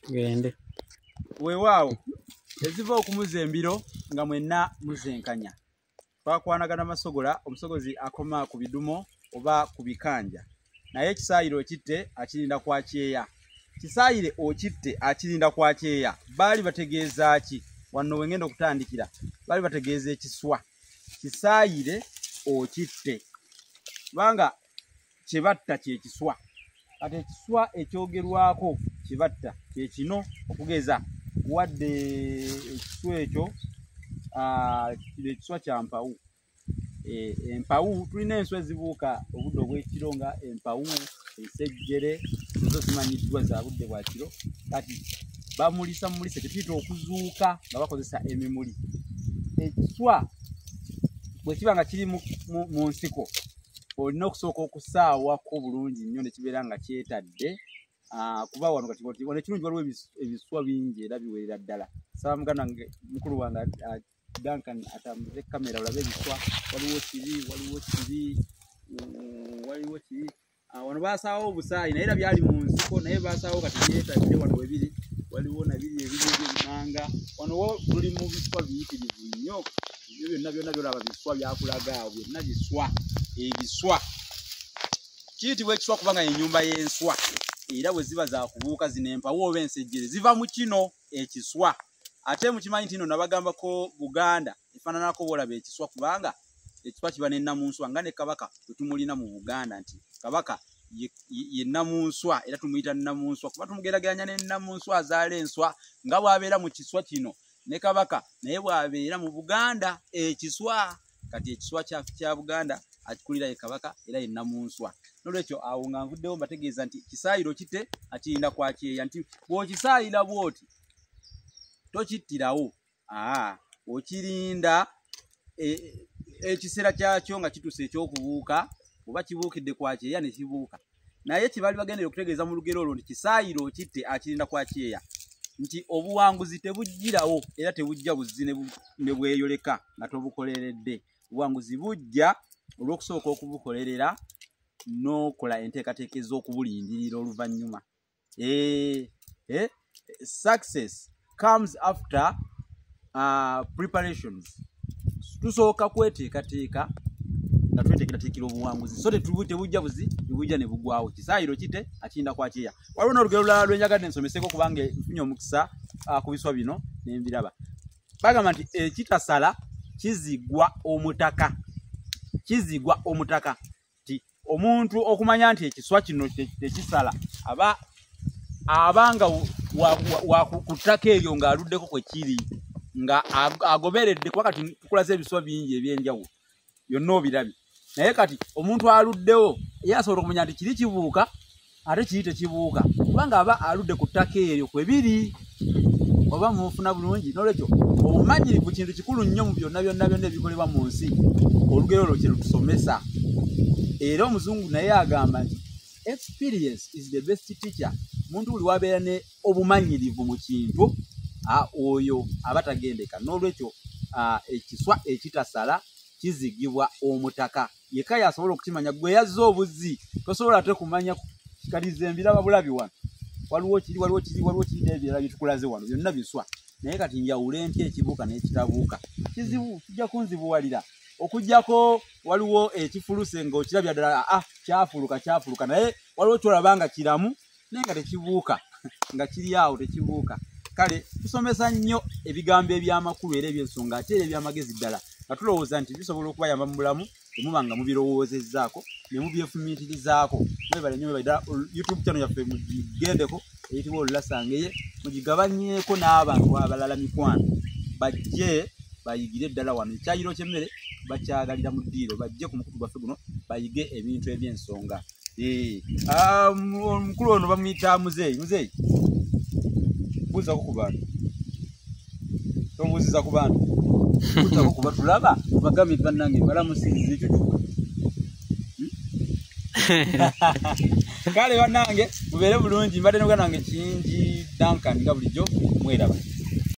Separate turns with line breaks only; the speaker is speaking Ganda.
Tugende.
Weewaawo eziva okumuza embiro nga mwenna muzenkanya. Twakwanagana masogola, omusogozi akoma ku bidumo oba ku bikanja. Naye ekisaayiro okitte akirinda kwa kyeya. Kisaayire okitte akirinda kwa kyeya. Baali bategeeza ki? Wano we ngenda okutandikira. Baali bategeeza ekiswa. Kisaayire okitte. Kubanga kye batta kye kiswa. Kati ekiswa ekyogerwako kye batta kye kino, okugeza wadde ekiswa ekyo, kino ekiswa kya mpawu. Empawu tulina enswa ezibuuka obudde obw'ekiro nga empawu, ensejjere, ezo zimanyiddwa za budde bwa kiro. Kati bamulisa mumulisa kye tuyita okuzuuka nga bakozesa emimuli. Ekiswa bwe kiba nga kiri mu nsiko, olina okusooka okusaawako bulungi nnyo ne kibeera nga kyetadde. Kuba wano kati wano ekirungi waliwo ebiswa bingi era biwerera ddala. Saba muganda wange, mukulu wange, Duncan atambuze kamera olabe ebiswa. Waliwo kiri, waliwo kiri, waliwo kiri. Wano baasaawo obusaayi naye era byali mu nsiko, naye baasaawo kati byetadde wano we biri. Waliwo na biri ebiri eby'emmanga. Wano wo tuli mu biswa biyitirivu nnyo. Ebyo byonna byonna byolaba biswa byakulaga awo, byonna biswa. Ebiswa kiyitibwa ekiswa kubanga y'ennyumba y'enswa, era bwe ziba za kubuuka zino empawu oba ensejjere ziva mu kino ekiswa. Ate mukimanyi nti nno nabagambako Buganda efaananako bw'olaba ekiswa, kubanga ekiswa kiba ne nnamunswa nga ne Kabaka bwe tumulina mu Buganda, nti Kabaka ye nnamunswa era tumuyita nnamunswa kuba tumugeraageranya ne nnamunswa azaala enswa nga bw'abeera mu kiswa kino, ne Kabaka naye bw'abeera mu Buganda ekiswa. Kati ekiswa kya Buganda akikulira ye Kabaka era ye nnamunswa. Noolwekyo awo nga nvuddewo mbategeeza nti kisaayiro kite akirinda kwa kyeya, nti bw'okisaayira bw'oti tokittirawo, okirinda ekiseera kyakyo nga kituuse ekyokubuuka, oba kibuukidde kwa kyeya ne kibuuka. Naye kye baali bagendera okutegeeza mu lugero olwo nti kisaayiro okitte akirinda kwa kyeya, nti obuwanguzi tebujjirawo era tebujja buzzi ne bweyoleka nga tobukoleredde. Obuwanguzi bujja olw'okusooka okubukolerera n'okola enteekateeka ez'okubulindirira oluvannyuma. Success comes after preparations. Tusooka kweteekateeka nga tweteekerateekera obuwanguzi, so tebujja buzi tebujja ne bugwawo. Kisaayiro kite akirinda kwa kyeya. Waliwo n'olugero olulala lwe njagadde nsomeseko kubanga nfunye omukisa ku biswa bino ne mbiraba. Bagamba nti ekitasala kizigwa omutaka. Kizigwa omutaka. Nti omuntu okumanya nti ekiswa kino tekisala, abanga wa ku ttaka eryo ng'aluddeko kwe kiri, nga agoberedde, kuba kati tukulaze ebiswa bingi eby'enjawulo byonna obirabye. Naye kati omuntu aluddewo ye asobola okumanya nti kiri kibuuka ate kiri tekibuuka, kubanga aba aludde ku ttaka eryo kwe biri. Oba mufuna bulungi. Noolwekyo obumanyirivu kintu kikulu nnyo mu byonna byonna byonna ebikolebwa mu nsi. Olugero olwo kye lutusomesa. Era omuzungu naye agamba nti experience is the best teacher. Omuntu buli wabeera ne obumanyirivu mu kintu, oyo aba tagendeka. Noolwekyo ekiswa ekitasala kizigibwa omutaka. Yekka y'asobola okukimanya. Gwe yazza obuzzi tosobola ate kumanya. Kikaliza embiraba bulabi wano. Waliwo kiri, waliwo kiri, waliwo kiri n'ebirala bye tukulaze wano byonna biswa. Naye kati njawule ntya ekibuuka n'ekitabuuka? Kizibu, kijja kunzibuwalira. Okuggyako waliwo ekifuluse ng'okirabya ddala, kyafuluka, kyafuluka, naye waliwo ky'olaba nga kiramu naye nga tekibuuka, nga kiri awo tekibuuka. Kale tusomesa nnyo ebigambo eby'amakulu era eby'ensonga ate era eby'amagezi ddala, nga tulowooza nti bisobola okubayamba mu bulamu bwe muba nga mubirowoozezzaako ne mubyefumiitirizaako. Mwebale nnyo, mwebale ddala. YouTube channel yaffe mugigendeko eyitibwa Olulasangeye, mugigabanyeeko n'abantu abalala mikwano, bajje bayigire ddala wano. Ekyayiro ky'emmere bakyagalira mu ddiiro, bajje ku mukutu gwaffe guno bayige ebintu eby'ensonga. Omukulu ono bamuyita Muzeeyi. Muzeeyi, buuzako ku bantu. Tobuuziza ku bantu? Buuzako ku batulaba, bagambe bannange balamusiiza ekyo kyokka. Kale bannange mubeere bulungi, mbadde ne muganda wange Kiyingi Duncan nga bulijjo mweraba.